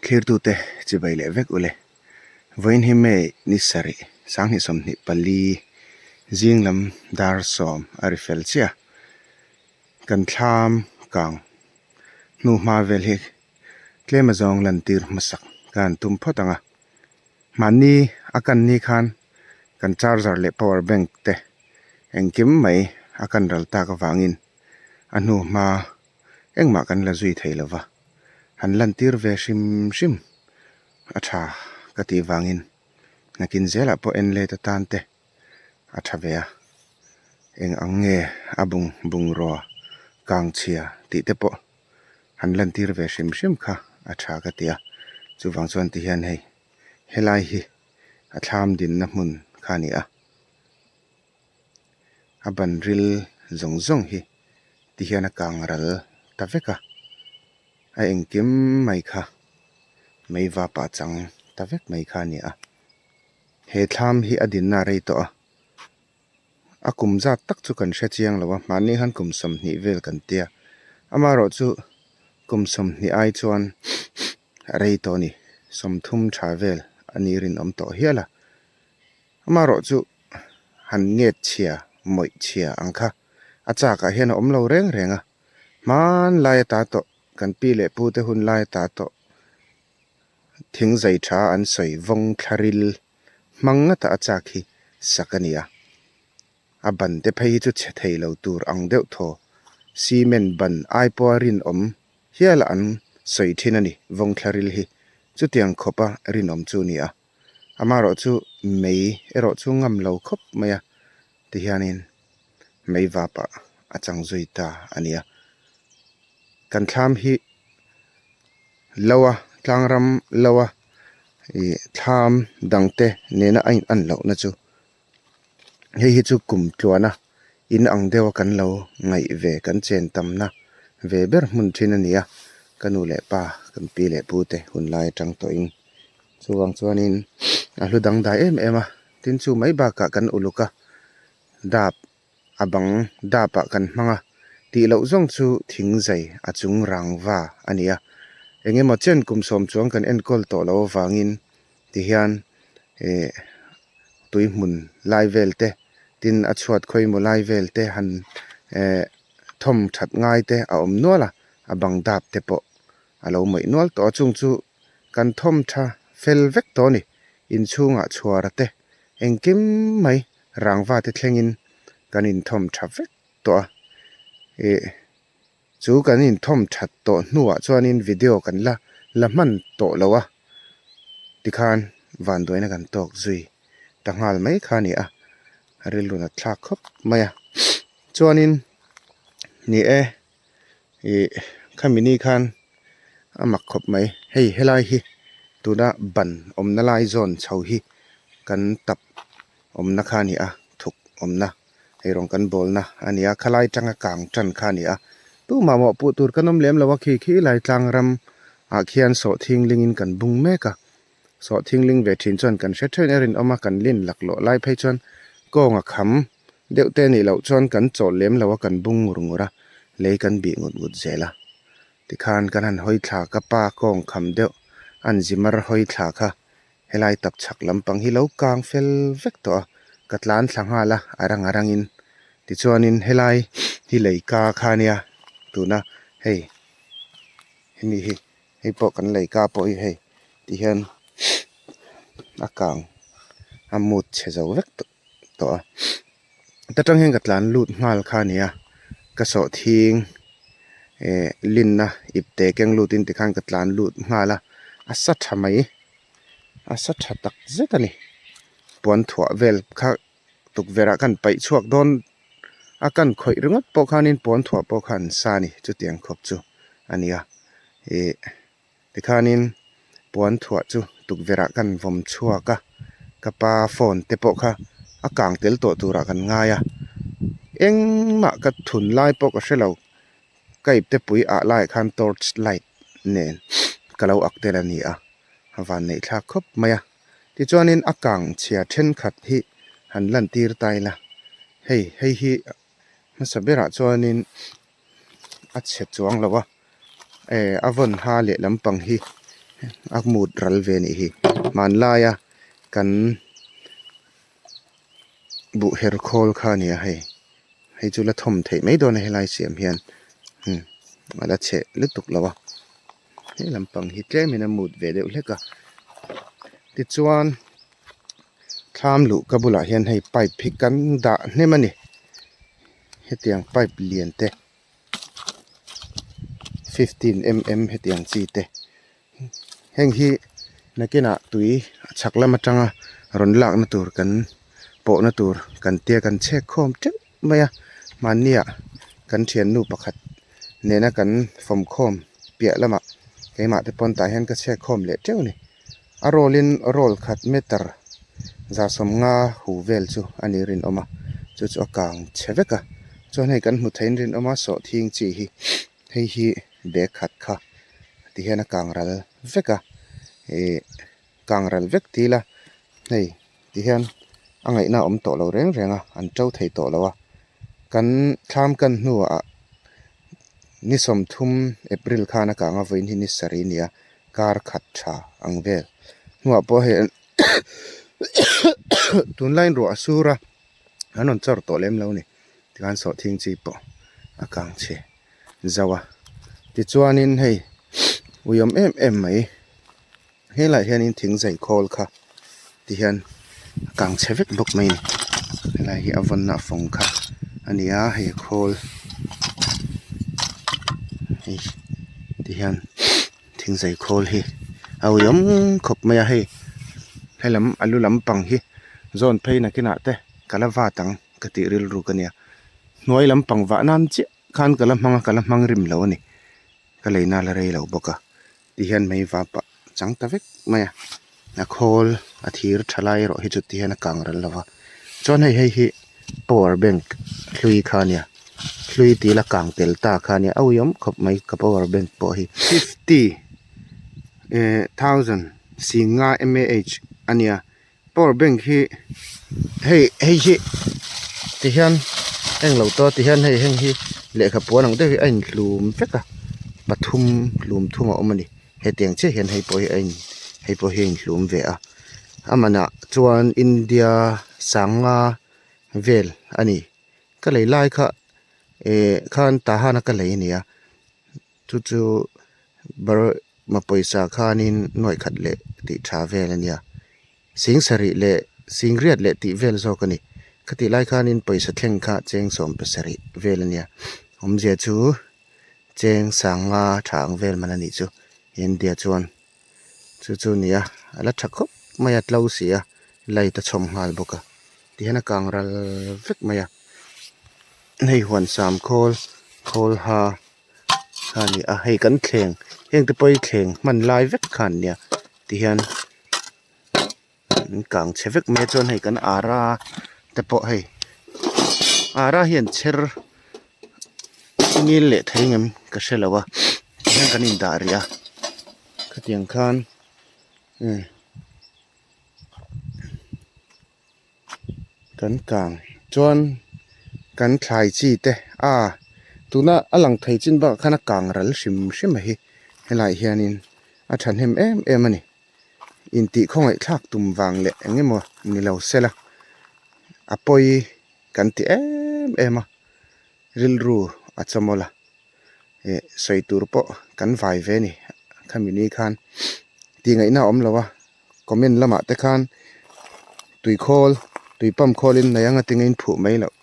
Thlirtute chibai leh vek ule. Vawiin hi May ni sarih sanghnih 24 zing lam dar sawm a ri fel chiah a. Kan thlam kang hnu hma vel hi tlem azawng lantir hmasak ka han tum phawt ang a. Mahni a kan ni khan kan charger leh power bank te engkim mai a kan ral tak avangin a hnu hma engmah kan la zui thei lo va, han lantir ve hrim hrim a tha ka tih vangin nakin zelah pawh en let atan te a tha ve a, eng ang nge a bung bungrua kang chhia tih te pawh han lantir ve hrim hrim kha a tha ka ti a, chuvang chuan ti hian hei helai hi a thlam dinna hmun kha a ni a. A ban ril zawng zawng hi ti hian a kang ral ta vek a, a engkim mai kha mei vap ah chang ta vek mai kha a ni a. He thlam hi a dinna a rei tawh a, a kum zat tak chu kan hre chiang lo a, mahni khan kum 20 vel kan tia, amaherawhchu kum 20 ai chuan a rei tawh a ni, 30 tha vel a nih rinawm tawh hial a. Amaherawhchu han nget chhia, mawih chhia ang kha a chakah hian a awm lo reng reng a, hmanlai ata tawh kan pi leh pu te hun lai ata tawh thing zai tha an sawi vawng thla ril hmang ngata a chak hi sak a ni a. A ban te phei hi chu chhe thei lo tur ang deuh thaw cement ban ai pawha rinawm hial an sawi thin a ni vawng thla ril hi chutiang khawpa rinawm chu a ni a. Amaherawh chu mei erawh chu ngam lo khawp mai a tihianin mei vapah a chang zui ta a ni a. Kan thlam hi lo a tlangram lo a ih thlam dangte nena a in an lohna chu hei hi chu kum tluana in ang deuha kan lo ngaih ve kan chen tamna ve ber hmun thin a ni a ka nu leh pa kan pi leh pu te hun lai atang tawhin chuvang chuanin a hlu dangdai em em a tin chu mai bakah kan uluk a dap a bang dap ah kan hmang a tih loh zawng chu thing zai a chung rangva a ni a eng emaw chen kum sawm chuang kan enkawl tawh loh avangin tihian ih tui hmun lai vel te tin a chhuat khawimaw lai vel te han eh thawm that ngai te a awm nual a a bang dap te pawh a lo mawih nual tawh a chung chu kan thawm tha fel vek tawh a ni inchhungah chhuar te engkim mai rangva te thlengin kan inthawm tha vek tawh a ih Chu kan inthawm that tawh hnuah chuanin video kan la la hman tawh lo a, tikhan vanduaina kan tawk zui ta nghal mai kha a ni a, a rilru nat thlak khawp mai a. Chuanin ni e, ih khami ni khan a mak khawp mai, hei helai hi tuna ban awmna lai zawn chho hi kan tap awmna kha a ni a, thuk awmna. Hei rawng kan bawlna a ni a, khalai tanga kang tan kha a ni a, tumah mawhpuh tur kan awm lem lo a, khi khi lai tlang ram ah khian sawhthing ling in kan bung mek a, sawhthing ling ve thin chuan kan hre theih in a rinawm a, kan lin laklawh lai phei chuan kawng a kham deuh te anih loh chuan kan chawl lem lo a, kan bung ngur ngur a, lei kan bih ngut ngut zel a, tikhan kan han hawi thla ka pa kawng kham deuh an zimar hawi thla kha. Helai tap chhak lampang hi lo kang fel vek tawh a, ka tlan thla nghal a, a rang a rangin. Tichuanin helai hi lei ka kha ania tuna hei hemi hi hei pawh kan lei ka pawh hi hei tihian a kang a mut chhe zo vek tawh a. Ta tang hian ka tlan lut nghal kha ania ka sawhthing eh linna ipte keng lutin tikhan ka tlan lut nghal a, a sa tha mai. A sa tha tak zet a ni puan thuah vel kha tukverh ah khan paih chhuak dawn a kan khawih ringawt pawh khanin puan thuah pawh kha an sa a ni chutiang khawp chu a ni a ih tikhanin puan thuah chu tukverh ah khan vawm chhuak a ka pa phone te pawh kha a kang tel tawh turah kan ngai a engmah ka thun lai pawh ka hrelo. Ka ipte pui ah laiah khan torch light nen ka lo ak tel a ni a, a van neih thlak khawp mai a. Tichuanin a kang chhia thenkhat hi han lantir ta ila, hei hei hi hmasa berah chuanin a chhe chuang lo a, eh a vawn ha leh lampang hi A mut ral ve anih hi. Hmanlaia kan buh her khawl kha a ni a hei. Hei chu la thawm theih mai dawn a helai siam hian umm a la chhe lutuk lo a. He lampang hi tlemin a mut ve deuh hlek a. Tichuan thlam luh ka bulah hian hei pipe hi kan dah hnem a ni. Hetiang pipe lian te 15 mm hetiang chi te heng hi nakinah tui a chhak lam atanga rawn lakna tur kan pawhna tur kan tia kan chhek khawm teuh mai a hmanniah kan thiannu pakhat nena kan fawmkhawm piah lamah keimah te pawn tah hian ka chhek khawm leh teuh a ni a roll in roll khat meter za sawmnga hu vel chu a ni rinawm a chu chu a kang chhe vek a chuan hei kan hmu theiin rinawm a sawhthing chi hi hei hi bag khat kha ti hian a kang ral vek a ihh kang ral vek ti ila hei ti hian a ngaihna a awm tawh lo reng reng a an to thei tawh lo a kan thlam kan hnuah ni sawmthum April khan a kang a vawiin hi ni sarih a ni a kar khat tha ang vel hnuah pawh hei tunlaiin ruah a sur a an rawn chawr tawh lem lo a ni tikhan sawhthing chi pawh a kang chhe zauh a tichuanin hei ui awm em em mai. Helaiah hianin thing zai khawl kha ti hian a kang chhe vek bawk mai a ni helai hi a vawnna a fawng kha a ni a hei a khawl hei ti hian thing zai khawl hi a uiawm khawp mai a hei helam a lu lampang hi zawn phei nakinah te ka la vat ang ka tih rilru ka nia hnuai lampang vah nan chiah khan ka la hmang a ka la hmang rim lo a ni ka leina la rei lo bawk a. Ti hian mei va pah chang ta vek mai a a khawl a thir tha lai erawh hi chu ti hian a kang ral lo va chuan hei hei hi power bank hlui kha a nia hlui tih la kang tel ta kha a nia a uiawm khawp mai ka power bank pawh hi fifty eh thousand singa mah a nia. Power bank hi hei hei hi ti hian eng lo tawh ti hian hei heng hi lehkha puan ang deuh hi a inhlum vek a pathum hlum thum a awm a ni hetiang chiah hian hei pawh hi a in hei pawh hi a inhlum ve a a manah chuan India sanga vel a ni ka lei lai kha eh khan Tahan a ka lei a ni a. Chu chu Burma pawisa khanin nuaih khat leh tih tha vel a nia sing sarih leh sing riat leh tih vel zawk a ni khatih lai khanin pawisa thleng kha cheng sawm pasarih vel a nia awmzia chu cheng sanga tha ang vel man a nih chu India chuan chu chu a ni a a la tha khawp mai a tlo si a light a chhawm nghal bawk a tihian a kang ral vek mai a hei huan sam khawl khawl ha. kha a ni a hei kan thleng heng te pawh hi thleng hman lai vek kha an nia tihian an kang chhe vek mai a chuan hei kan ara te pawh hei ara hi an chher ngil leh thei ngem ka hre lo a tihian kan indah rih a khatiang khan umm. Kan kang chuan kan thlai chi te a tuna a lang thei chin bakah khan a kang ral hrim hrim a hi helaiah hianin a thahnem em em a ni intih khawngaih thlak tum vang leh eng emaw ni lo sela a pawi kan ti em em a rilru a chawmawl a ih sawi tur pawh kan vai ve a ni khami ni khan tih ngaihna a awm lo a. Comment lamah te khan tui khawl tui pump khawl in nei anga tinge in phuh mai loh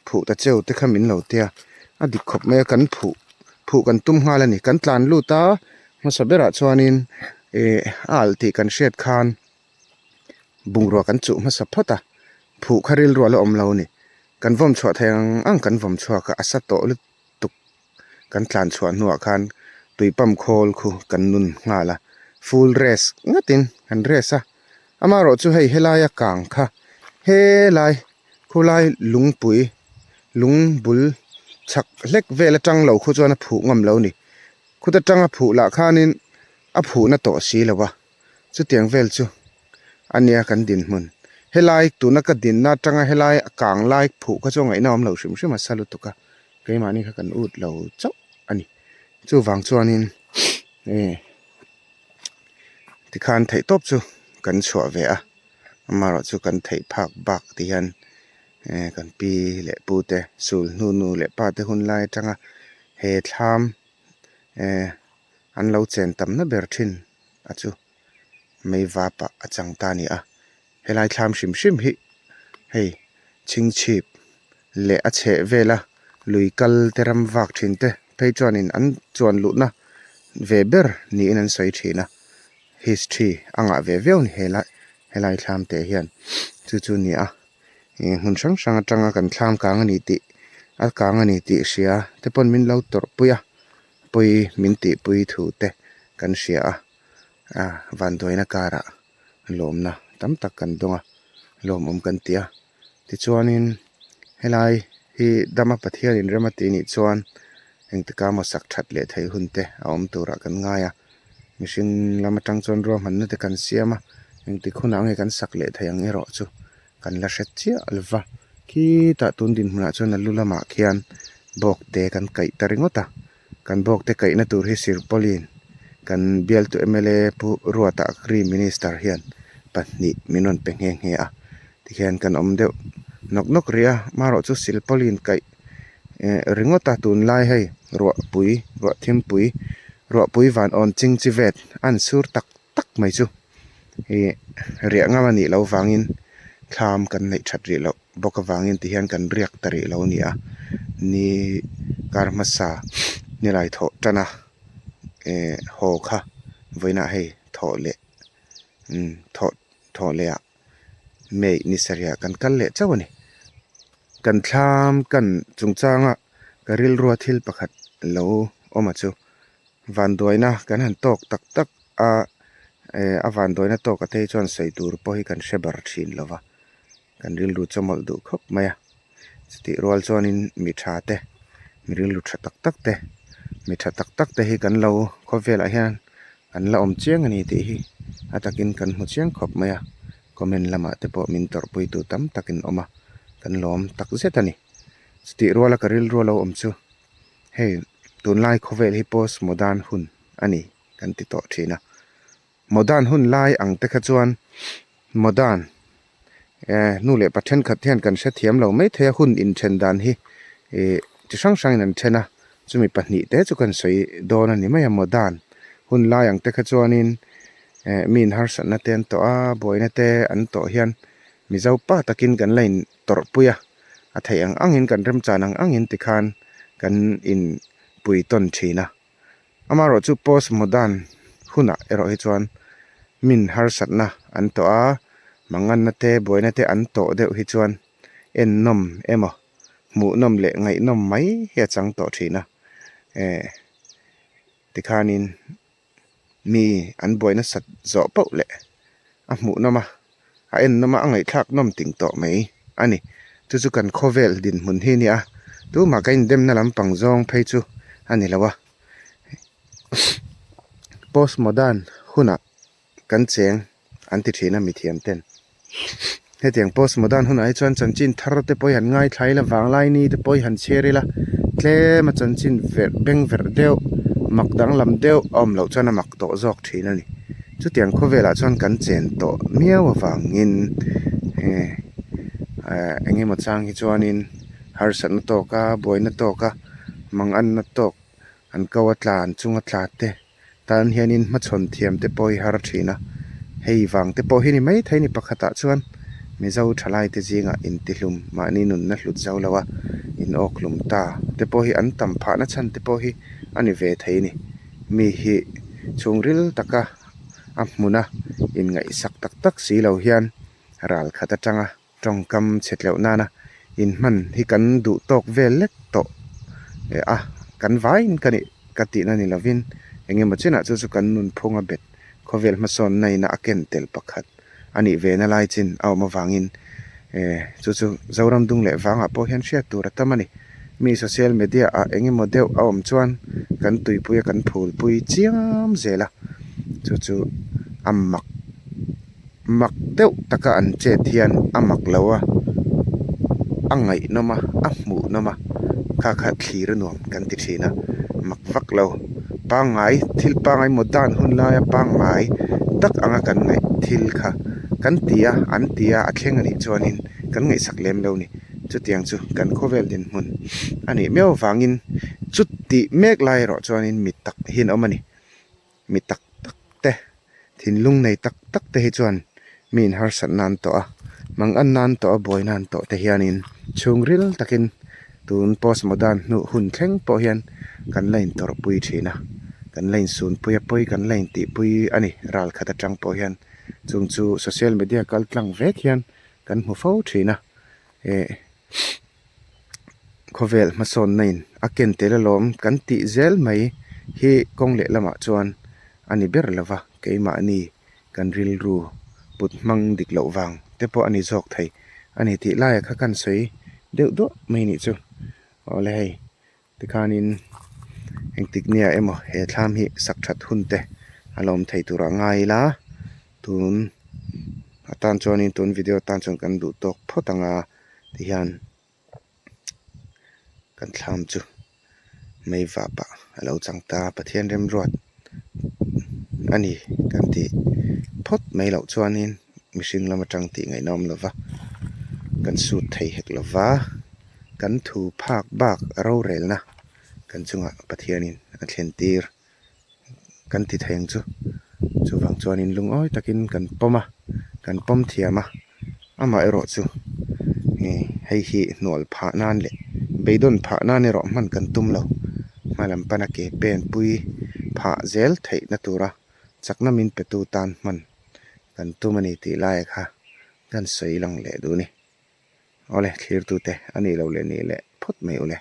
phuh ta cheu te kha min lo tia a dik khawp mai a kan phuh phuh kan tum nghal a ni kan tlan lut a hmasa berah chuanin ih a alh tih kan hriat khan bungrua kan chuh hmasa phawt a phuh kha rilru a la awm lo a ni kan vawm chhuah thei ang ang kan vawm chhuak a a sa tawh lutuk. Kan tlan chhuah hnuah khan tui pump khawl khu kan nun nghal a, full rest ngatin kan rest a, amaherawh chu hei helaia kang kha helai khulai lungpui lung bul chhak hlek vel atang lo khu chuan a phuh ngam lo a ni, khuta tanga phuh lah khanin a phuhna tawh si lo a. Chutiang vel chu a nia kan dinhmun. Helai tuna ka dinna atanga helai a kang lai phuh kha chu a ngaihna awm lo hrim hrim a sa lutuk a, keimahni kha kan ut lo chauh a ni. Chuvang chuanin eh. Tikhan theihtawp chu kan chhuah ve a, amaherawh chu kan theih phak bak ti hian eh kan pi leh pu te sul hnu nu leh pa te hun lai atanga he thlam eh an lo chen tamna ber thin a chu mei vapah a chang ta a ni a. Helai thlam hrim hrim hi hei chhingchhip leh a chheh vela lui kal te ram vak thin te phei chuanin an chuan luhna ve ber niin an sawi thin a history a ngah ve viau a ni helai helai thlam te hian chu chu a ni a ih hmun hrang hrang atanga kan thlam kang a ni tih a kang a ni tih hria te pawn min lo tawrh pui a pawi min tihpui thu te kan hria a a vanduaina karah. lawmna tam tak kan dawng a lawmawm kan ti a tichuanin helai hi dama Pathianin rem a tih nih chuan engtikah emaw sak that leh theih hun te a awm turah kan ngai a mihring lam atang chuan ruahmanna te kan siam a engtik hunah nge kan sak leh theih ang erawh chu kan la hre chiah lo va khitah tun dinhmunah chuan a lu lamah khian bawk te kan kaih ta ringawt a. Kan bawkte kaihna tur hi Sirpawlin kan bialtu mla Pu Ruata Agri Minister hian pahnih min rawn pe nghe nghe a, tikhian kan awm deuh nawk nawk rih a, marawh chu Silpawlin kaih eh ringawt a tunlai hei ruahpui ruah thimpui ruahpui van awn ching chi vet a an sur tak tak mai chu ih riah ngam a nih loh vangin thlam kan neih that rih loh. Bawk avangin ti hian kan riak ta rih lo a ni a, ni kar hmasa nilai thawh tan a eh haw kha vawiinah hei thawh leh umm thawh thawh leh ah May ni sarihah kan kal leh chauh a ni. Kan thlam kan chungchanga ka rilrua thil pakhat lo awm a chu vanduaina kan han tawk tak tak a eh a vanduaina tawk a te hi chuan sawi tur pawh hi kan hre ber thin lo va. Kan rilru chawmawlh duh khawp mai a, chutih rual chuanin mi tha te, mi rilru tha tak tak te, mi tha tak tak te hi kan lo khawvelah hian an la awm chiang a ni tih hi a takin kan hmu chiang khawp mai a, comment lamah te pawh min tawrhpui tu tam takin awm a, kan lawm tak zet a ni. Chutih ruala ka rilru a lo awm chu hei tunlai khawvel hi post modern hun a ni kan ti tawh thin a. Modern hun lai ang te kha chuan modern eh nu leh pa thenkhat hian kan hrethiam lo mai thei a hun inthen dan hi ih chi hrang hrangin an then a chumi pahnih te chu kan sawi dawn a ni mai a modern hun lai ang te kha chuanin eh mi inharsatna te an tawh a buaina te an tawh hian mizo pa takin kan la in tawrhpui a a theih ang angin kan remchan ang angin tikhan kan inpui tawn thin a. Amaherawh chu post modern hunah erawh hi chuan min harsatna an tawh a, manganna te buaina te an tawh deuh hi chuan ennawm emaw hmuhnawm leh ngaihnawm mai hi a chang tawh thin a, eh tikhanin mi an buaina sat zawh poh leh a hmuhnawm a, a ennawm a, a ngaihthlak nawm ting tawh mai a ni. Chu chu kan khawvel dinhmun hi a ni a, tumah ka indemna lampang zawng phei chu a ni lo a. Post modern hunah kan cheng an ti thin a mithiam ten. Hetiang post modern hunah hi chuan chanchin thar te pawh hi han ngaithla ila, vanglai ni te pawh hi han chhiar ila, tlem a chanchin verh beng verh deuh, mak danglam deuh a awm loh chuan a mak tawh zawk thin a ni. Chutiang khawvelah chuan kan chen tawh miau avangin eh eng emaw chang hi chuanin harsatna tawk a, buaina tawk a, manganna tawk an ko a tla an chunga tla te. Tan hianin hmachhawn thiam te pawh hi har thin a, hei vang te pawh hi ni mai thei ni pakhatah chuan Mizo thalai te zingah intihlum mahni nunna hlut zo lo a, inawkhlum ta te pawh hi an tam phahna chhan te pawh hi a ni ve thei ni. Mi hi chhungril taka a hmuna inngaihsak tak tak si lo hian ral khat atanga Tawngkam chhe tleuh nana inhman hi kan duh tawk vel lek tawh a, kan vaiin ka nih ka tihna ni lovin eng emaw chinah chu chu kan nunphunga bet khawvel hmasawnna ina a ken tel pakhat a nih ve na lai chin a awm avangin chu chu Zoram dung leh vangah pawh hian hriat tur a tam a ni. Mi social media ah eng emaw deuh a awm chuan kan tuipui a kan phulpui chiam zel a, chu chu a mak. Mak deuh taka an chet hian a mak lo a, a ngaihnawm a, a hmuhnawm a, kha kha thlir a nuam kan ti thin a, mak vak lo. Pangngai, thil pangngai modern hun laia pangngai tak anga kan ngaih thil kha kan ti a, an ti a, a thleng a nih chuanin kan ngaihsak lem lo ni. Chutiang chu kan khawvel dinhmun a nih miau avangin chutih mek lai erawh chuanin mi tak hi an awm a ni. Mi tak tak te, thinlung nei tak tak te hi chuan mi in harsatna an tawh a, manganna an tawh a, buaina an tawh te hianin chhungril takin tun post modern hnu hun thleng pawh hian kan la intawrhpui thin a, kan la insunpui a, pawi kan la intihpui a ni ral khat atang pawh hian chung chu social media kal tlang vek hian kan hmu fo thin a, eh. Khawvel hmasawnna in a ken tel alawm kan tih zel mai hi kawng leh lamah chuan a ni ber lo va, keimahni kan rilru put hmang dik loh vang te pawh a ni zawk thei a ni tih laia kha kan sawi deuh duah mai nih chu. Awle hei tikhanin engtik nia emaw he thlam hi sak that hun te a la awm thei turah ngai ila tun atan chuanin tun video atan chuan kan duh tawk phawt ang a. Tihian kan thlam chu mei vap ah a lo chang ta Pathian remruat a ni kan tih phawt mai loh chuanin mihring lam atang tih ngaihna awm lova kan sut thei hek lova kan thu phak bak rorelna kan chungah Pathianin a thlen tir. Kan ti thei ang chu. Chuvang chuanin lungawi takin kan pawm a, kan pawm thiam a. Amah erawh chu hei hi hnual phah nan leh beidawn phah nan erawh hman kan tum lo. Hma lam pana ke pen pui phah zel theihna tura chakna min petu tan hman kan tum a ni tih laia kha kan sawi lang leh duh a ni. Awle thlirtute a nih loh leh nih leh phawt mai ule.